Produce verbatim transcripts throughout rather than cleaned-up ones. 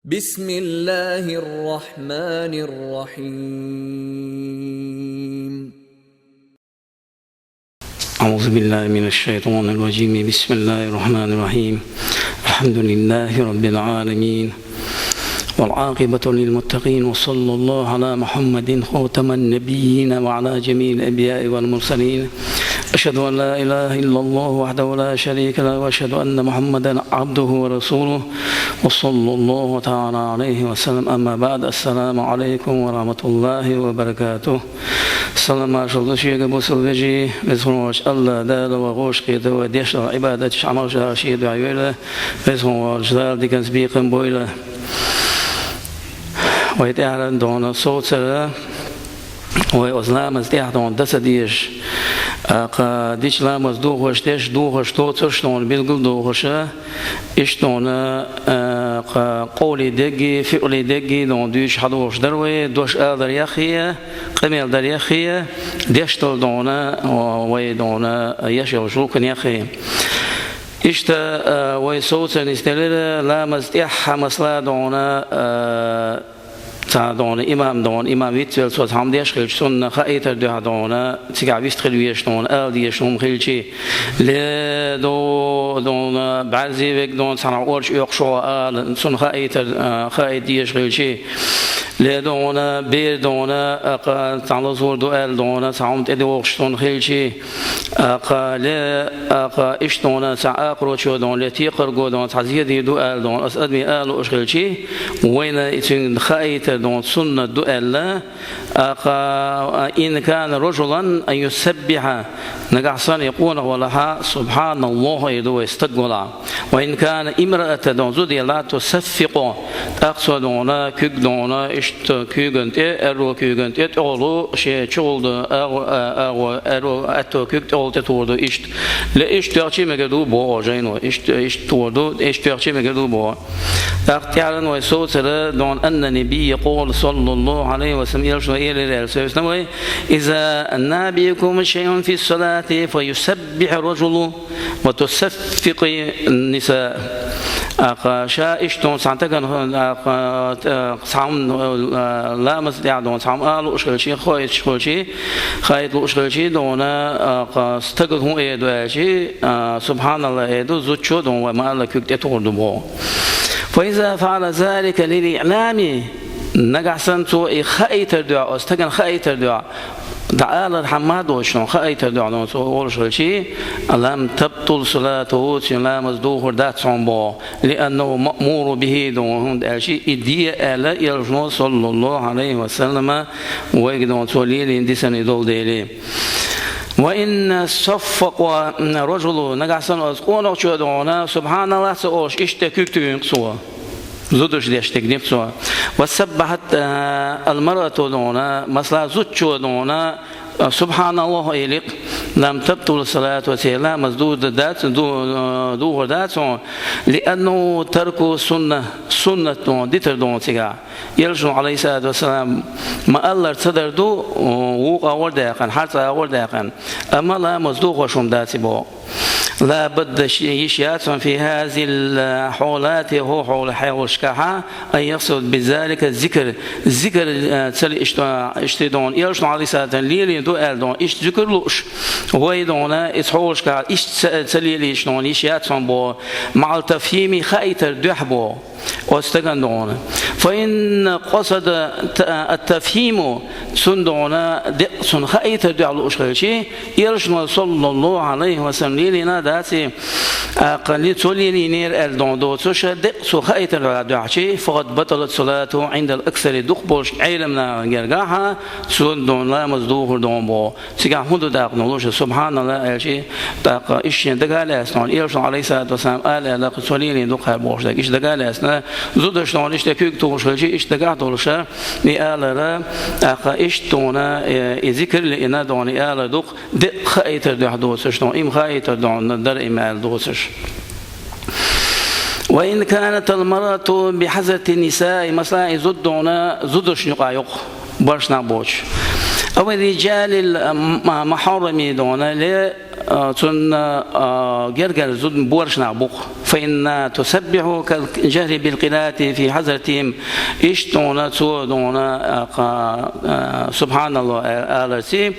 بسم الله الرحمن الرحيم. أعوذ بالله من الشيطان الرجيم. بسم الله الرحمن الرحيم. الحمد لله رب العالمين. والعاقبة للمتقين، وصلى الله على محمد خاتم النبيين وعلى جميع الأنبياء والمرسلين. أشهد أن لا إله إلا الله وحده لا شريك له، وأشهد أن محمدا عبده ورسوله، وصلى الله تعالى عليه وسلم. أما بعد، السلام عليكم ورحمة الله وبركاته. Салам-маршалла ду шуга, бусалба вежарий, веза хургволча АллахӀ Дала вай гӀош кхета, вай деш дола Ӏибадаташ, Ӏамалаш Ше духьа йойла, веза хургволча Дала диканца бекхам бойла. Вай тӀехьара дона совцар, вай оцу ламаза тӀехьа дона дан ца дезаш, а, кхы дича ламаз дохош деш, дохош тоцурш дона билгал а дохуш, иштта дона, а, кхы къовли дегги, фиӀли дегги дона дуьйцуш хьадохуш дара вай, дош алар яххе, къамел дар яххе, деш дола дона, вай дона еш йолча рукн яххе. Иштта, а, вай совцар нисделира, ламаза тӀехьа масала дона, а, цхьа дона имам дона, имам вицвелла цо цхьа хӀума деш хилча, цунна хаийтар дуьхьа дона, цигахь вистхила везаш дона, ала дезаш хӀума хилчий, ле до-, дона бӀаьрзе верг дона цхьанхьа орча оькхуш ву ала, цунна хаийтар, а, хаийта дезаш хилчий, ле дона бер дона, а, кхы цхьа лазар ду аьлла дона, цхьа хӀума тӀедогӀуш цунна хилчий, а, кхы ле, а, кхы иштта дона цхьа акхарочо дона, ле текхарго дона, цхьа зен дийр ду аьлла дона, аса адаме ала лууш хилчий, вайна и цуьнга хаийтар дона суннат ду аьлла, а, кхы, إن كان رجلا أن يسبح, нагахь санна и къонах валахь, سبحان الله эр ду вай стаг валахь. وإن كان امرأة дона зуда елахь, تصفق, тӀаккха цо дона куьг дона, иштта куьйган тӀе, аьрру куьйган тӀе тӀехула шен чухула дона агӀо, а, агӀо, аьрру аьтту куьг тӀехула тӀетухур ду иштта. Ле иштта тоьхча мегар ду боху жайно, иштта, иштта тухур ду, иштта тоьхча мегар ду боху. ТӀаккха тӀаьхьара вай совцар дона, أن النبي قال صلى الله عليه وسلم, элчано элира аьлла совцина вай: إذا نابكم شيء في الصلاة فيسبح الرجل وتصفق النساء. Акха ша иштта цхьана тагана, акха, цхьа хӀума, а, ламаза тӀехьа дона цхьа хӀума ала лууш хилчий, хоуьйтуш хилчий, хаийта лууш хилчий дона, акха стагана хӀун эр ду аьлчий, а, سبحان الله эр ду, зудчо дона вай ма-аллара куьг тӀетухур ду боху. فإذا فعل ذلك للإعلام, нагахь санна цо и хаийтар дуьхьа, оцу стагана хаийтар дуьхьа, дӀаалар хьан ма доцуш дона, хаийтар дуьхьа дона цо олуш хилчий, لم تبطل صلاته, цуьнан ламаз дохур дац хьуна боху, لأنه مأمور به дона, хӀунда аьлча и де аьлла элчано, صلى الله عليه وسلم, вайга дона цо лелийна дисина и долу дела. وإن صفق الرجل, нагахь санна оцу къонахчо дона, سبحان الله ца олуш, иштта куьг туьйхина цо. Зудаш деш дегнех цо. وسبحت المرأة дона, масала, зудчо дона, سبحان الله элира, لم تبطل صلاته, церан ламаз духур дац, ду-, духур дац хьуна, لأنه ترك سنة, суннат дона, дитар дона цигахь. Элчано, عليه الصلاة والسلام, ма-аллара ца дар ду, вукху агӀор даьккхина, хьарца агӀор даьккхина. Амма ламаз духуш хӀума дац и боху. لا بد, йиш яц хьуна, في هذه الحالات, хӀокху хьолашкахь, أن يقصد بذلك الذكر, зикр, а, ца лиъча, иштта дона, элчано, عليه الصلاة والسلام, лелийна ду аьлла дона, иштта зикр лууш, вай дона, иза хьолашкахь иштта ца, ца лелийча дона, йиш яц хьуна боху, مع التفهيم, хаийтар дуьхьа боху. Оцу стагана дона. فإن قصد التفهيم, цунна дона декъа цунна хаийтар дуьхьа лууш хилчий, элчано, صلى الله عليه وسلم, лелийна дац и, а, кхин цо лелийнера аьлла дона доцуш, декъа цо хаийтар дуьхьа дуьхьачий, فقد بطلت صلاته عند الأكثر, дукхахболчу Ӏеламнахана гергахь, цунна дона ламаз духур дона боху. Цигахь хӀун ду дакъа, нуша, سبحان الله аьлчий, тӀаккха иштта шен дага а лаьцна, элчано, عليه الصلاة والسلام, ала аьлла, кхин цо лелийна ду-кх хӀара бохуш дерг. Иштта дага а лаьцна, зудаш дона иштта куьг тухуш хилчий, иштта дагахь долуш, и алар, тӀаккха иштта дона, э, и зикр лиъна дона, и алар ду-кх, декъа хаийтар дуьхьа доцуш дона, и-м хаийтар дона дара и-м аьлла доцуш. وإن كانت المرأة بحضرة النساء, масала, и зуда дона зудашна юкъахь ю-кх, боьрша нах боцуш. أو الرجال المحارم дона, ле, а, цунна, а, гергара зуда боьрша нах бу-кх. فإن تسبح كالجهر بالقراءة في حضرتهم. Иштта дона цо дона, а, кха, а, سبحان الله аларца,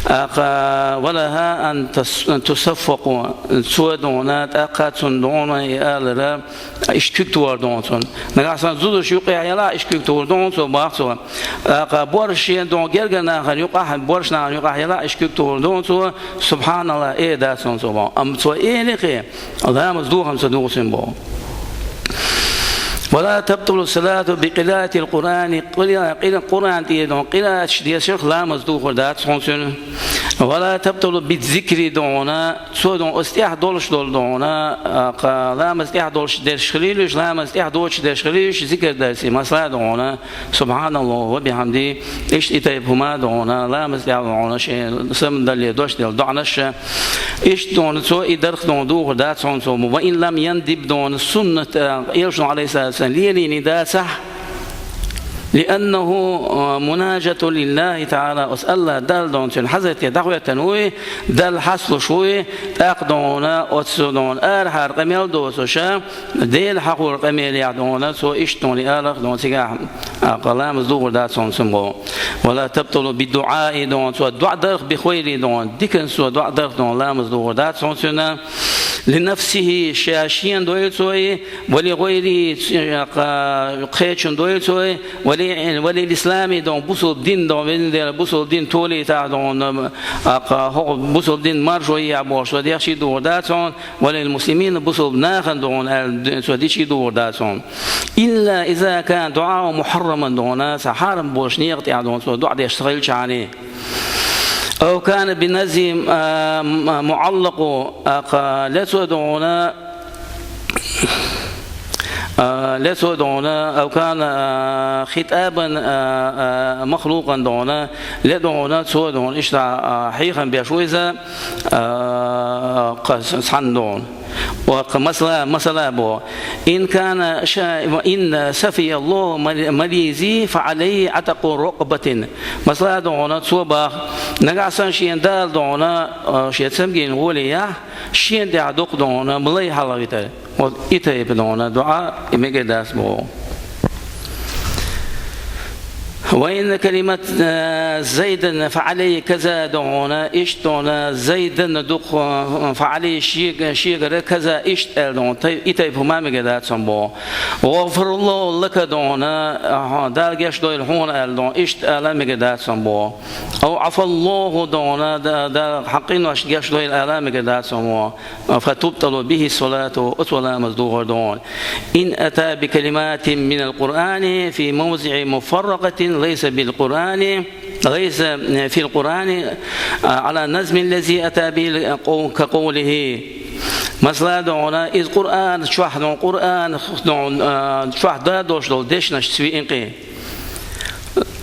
а, кха, ولها أن تس-, تسفق. Цо дона, тӀаккха цунна дона и алар, иштта куьг тохар дона цунна. Нагахь санна зудаш юкъехь ялахь, иштта куьг тохар дона цо, бах цо. ТӀаккха борша шен дона гергара нахана юкъахь, борша нахана юкъахь ялахь, иштта куьг тохар дона цо, سبحان الله эр дац хьуна цо, бах. Амма цо элира-кх, ламаз дохам ца догӀу цуьнан, бах. ولا تبطل الصلاة بقراءة القرآن. Къира-, къира-, Къуръан тӀера дона къирааташ дешарх ламаз дохар дац хьуна цуьнан. ولا تبطل بالذكر дона, цо дона оцу тӀехь долуш долу дона, а, кха, ламаз тӀехь долуш дерш хилийла уьш, ламаз тӀехь доцуш дерш хилийла уьш, зикр дарца, масала дона, سبحان الله وبحمده, иштта и тайпа хӀума дона, ламаз тӀехь дона, шен самадалле дош делла доӀанаш а, иштта дона цо и дарх дона дохар дац хьуна цо, وإن لم يندب дона, суннат, а, Элчано, عليه الصلاة والسلام, лелийна дацахь, لأنه, а, مناجاة لله تعالى, оцу АллахӀ Далла дона цуьнан хьазрате дӀахӀоьттина вуй, Далла хьасталуш вуй, тӀаккха дона оцу дона арахьара къамел доцуш а, Дела хьахору къамелехь дона, цо иштта дона и аларх дона цигахь, а, кха, ламаз дохар дац хьуна цуьнан, бах. ولا تبطل بالدعاء дона, цо доӀа дарх, بخير дона, диканца цо доӀа дарх дона ламаз дохар дац хьуна цуьнан. لنفسه, ша шена дойла цо и, ولغيره, кха, кхечунна дойла цо и, ول-, وللإسلام дона, бусалба дин дона, везан Дела, бусалба дин толийтахь дона, а, кха, хӀокху бусалба дин маржо ехьа бохуш, цо дешча а дохар дац хьуна, وللمسلمين, бусалба нахана дона аьлла, цо дича а дохар дац хьуна. إلا إذا كان دعاؤه محرما дона, цхьа хьарам болуш некъа тӀехь дона цо доӀа деш ца хилчахьана. أو كان بنذر, а, م-, معلق, а, кха, ле цо дона, а, ле цо дона, أو كان, а, خطابا, а, а, مخلوقا дона, ле дона цо дона иштта, а, хьехам беш ву иза, а, кха, цхьанна дона. Ва кха, масала, масала бо. إن كان ش-, إن شفي الله مر-, مريضي فعليه عتق رقبة. Масала дона цо бах, нагахь санна шена Дала дона, а, шен цамгийна гӀоле яхь, шена тӀехь дукха дона малай хьалхавитар. Вот и тайпа дона доӀа и мегар дац боху. وإن كرمت, а, زيدا فعليه كذا дона, иштта дона Зайдан дукха, а, فعليه шега-, шегара كذا иштта аьлла дона, тай-, и тайпа хӀума мегар дац хьуна боху. وغفر الله لك дона, а, Дала гечдойла хьуна аьлла дона, иштта ала мегар дац хьуна боху. أو عفا الله дона, да-, Дала хьан къиношна гечдойла ала мегар дац хьуна боху. فتبطل به الصلاة, оцо ламаз дохар дона. إن أتى بكلمات من القرآن في موضع مفرقة ليس بالقرآن, ليس في القرآن, على النظم الذي أتى به القو-, كقوله. Масала дона, иза Къуръан чохь дона, Къуръан дона, а, чохь да долуш долу дешнаш ца виъна кхин.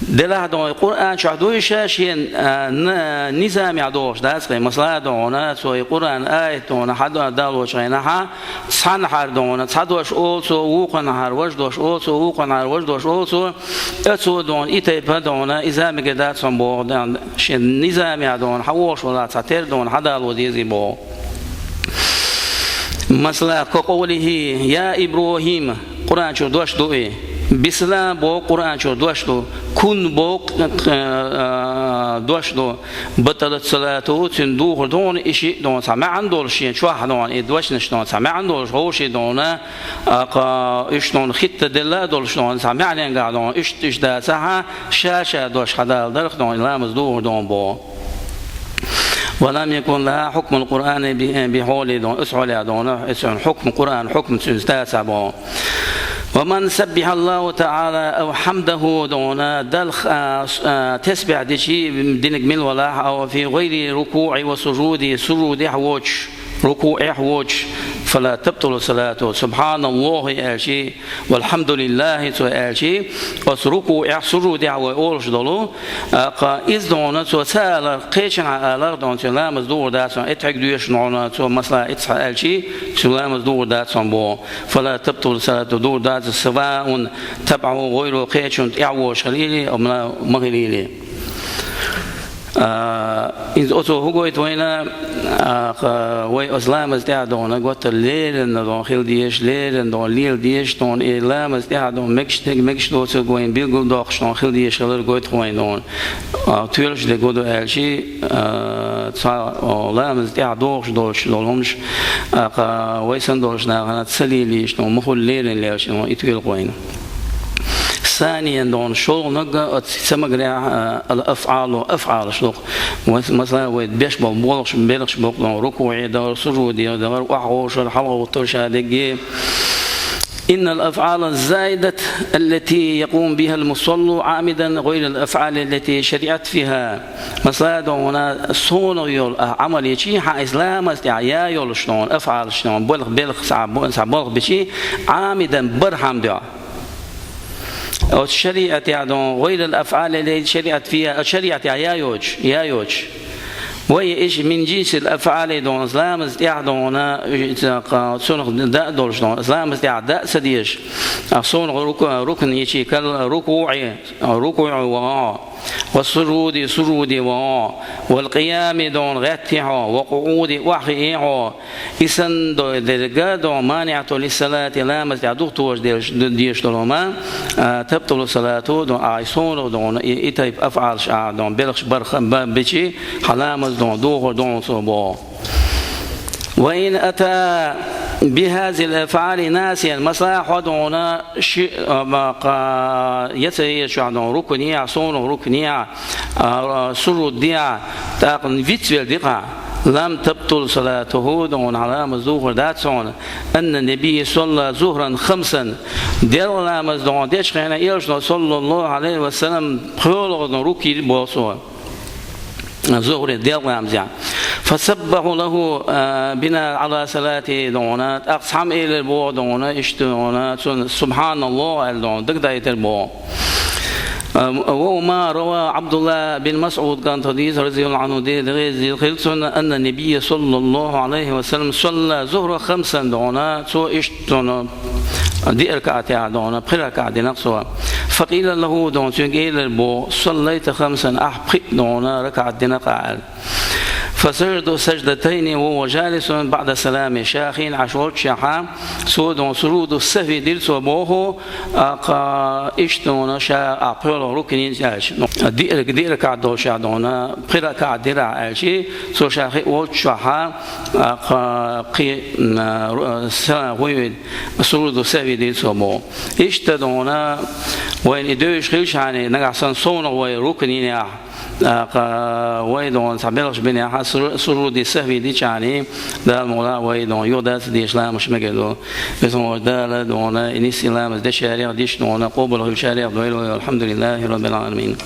Делахь дона Къуръан чохь дуй ша шен, а, н-, низамехь дохуш дац кхин. Масала дона, цо и Къуръан аят дона хьадалочу хенахь, цхьанхьара дона цхьа дош олу цо, вукхунхьара важа дош олу цо, вукхунхьара важа дош олу цо, оцо дона и тайпа дона иза мегар дац хьуна боху, дона шен низамехь дона хьан вохуш валахь цхьа тера дона хьадало дезий боху. Масала, كقوله يا إبراهيم, Къуръан чуьра дош ду и. بسلام боху Къуръан чуьра дош ду. كن боху, а, а, дош ду. بطلت صلاته, цуьнан духар дона и шиъ дона цхьа маьӀна долуш шен чохь дона, и дошнаш дона цхьа маьӀна долуш, хӀовший дона, а, кха, уьш дона хитта делла а долуш дона, цхьа маьӀненгахь дона, уьш, уьш дацахьа, ша-ша дош хьадала дарх дона, ламаз духар дона боху. ولم يكن لها حكم القرآن ب-, بحوله дона, оцу хьолехь дона, оцу хьукм, Къуръан хьукм цуьнца дацахь боху. ومن سبح الله تعالى أو حمده дона, Далла, а, с-, а, тесбихь дичи диниг мила валахь, أو في غير الركوع والسجود, сужудехь воцуш, рукуӀехь воцуш, فلا تبطل صلاته, سبحان الله аьлчи, والحمد لله цо аьлчи, оцу рукуӀехь, сужудехь вай олуш долу, а, кха, иза дона цо ца алар, кхечанхьа алар дона цуьнан ламаз духар дац хьуна, и тхьег доьшуш дона цо масала и цхьа аьлчи, цуьнан ламаз духар дац хьуна боху. فلا تبطل صلاته, духар дац, سواء تبعه غيره, кхечунна тӀаьхьавогӀуш хилийла, амма ма хилийла. А, из оцо хӀу гойту вайна, а, кха, вай оцу ламаза тӀехь дона, готтар леррина дона хила дезаш, леррина дона лела дезаш дона, и ламаза тӀехь дона мегаш, мегаш доцург вайна билгал доккхуш дона хила дезаш хилар гойту вайна дона. А, тоьлаш де гу ду аьлчи, а, цхьа, о, ламаза тӀехь дохуш долуш долу хӀумаш, а, кха, вай санна долуш нахана ца лелийш дона, ма хуьлу леррина лелаш дона, и тоьлу вайна. Саниян дона, шолгӀаниг а оцу ца магарехь, а, ал-афӀалу, афӀалаш ду-кх. Мас-, масала, вай беш болу болхаш, белхаш боккъу дона, рукуӀе дахар, сужуде дахар, охьагӀовшар, хьалагӀовттар ша дегге. إن الأفعال الزائدة التي يقوم بها المصلي عامدا غير الأفعال التي شرعت فيها. Масала, дона, сонах йолу а Ӏамал ечи, хьан иза ламаз тӀехь я йолуш дона, афӀалаш дона, болх, белх, цхьа бо-, цхьа болх бичи, Ӏамидан бархьам дуьхьа. Оцу шариӀатехь дона, гӀайрал афӀали лай шариӀат фиха, оцу шариӀатехь я йоцуш, я йоцуш. Ва я иша мин джинсил афӀали дона, ламаз тӀехь дона, цунах да а долуш дона, ламаз тӀехь да а ца дезаш. А сонах рук-, рукн ечи кал рукуӀи, рукуӀи ван, ва сужуди, сужуди ван, вал къиями дона, гӀеттехьо, ва къуӀуди, охьахиэхьо, И санна до-, дерг а дона, маниӀату лиссалати, ламаз тӀехь духтожа деш, деш долу ма, а, табтулу салату, дона, ай сонах дона, и, и тайпа афӀалаш а дона, белхаш барх-, ба-, бичи, хьан ламаз дона, духур дона цо боху. Ва ин ата бихазил афӀали насиян, масала хьо дона, ши-, а, ма, кха, я ца езачохь дона, рукнехь, сонах рукнехь, а, а, сужуд дехь, тӀаккха вицвелла дикха. Лам табтул салатуху, дона хьан ламаз духур дац хьуна. Анна набийя салла зухран хамсан. Делкъа ламаз дона дечу хенахь, элчано, саллаллаху Ӏалайхи ва саллам, пхоьалгӀа дона рук йира боху цо. Зухри делкъа ламазехь. Фасаббаху лаху, а, бина Ӏала салати дона. ТӀаккха цхьамма элира боху дона, иштта дона, цунна субханаллах аьлла дона, дагадайтира боху. Ва ма рава Абдулла бин Масъуд кӀант хьадис, разияллаху Ӏанху, де-, дегӀе зил хила цунна, анна набийя саллаллаху Ӏалайхи ва саллам салла зухра хамсан дона, цо иштта дона, диъ ракаӀат яхьа дона, пхи ракаӀат динакъ цо. Факъила лаху дона, цуьнга элира боху, саллайта хамсан, ахь пхиъ дона ракаӀат динакъ аьлла. Фасажаду саждатайни ва хува жалисун баъда салами, ша хиъна Ӏаш волччехьа, цо дона сужуду сахви дира цо боху, а, кха, иштта дона ша а пхоьалгӀа рукнийн аьлча. Ну, диъ-, диъ ракаӀат долуш а дона, пхи ракаӀат дира аьлчи, цо ша хиъна волччохьа, а, кха, кхин, а, ру-, а, са-, гӀуьйвид, сужуду сахви дира цо боху. Иштта дона, вайна и девзаш хилчахьана, нагахь санна сонах вай рукнийнехь, ТӀаккха вай дона цхьа белхаш бинехь, су-, сужуди сахви дичахьана, Дала мукъ лахь вай дона юха дац дезаш ламазаш мегар ду. Везан волчу Дала дона и нисса ламаз дечарех деш дона къобал хилчарех дойла вай, алхьамдулиллахи раббил Ӏаламин.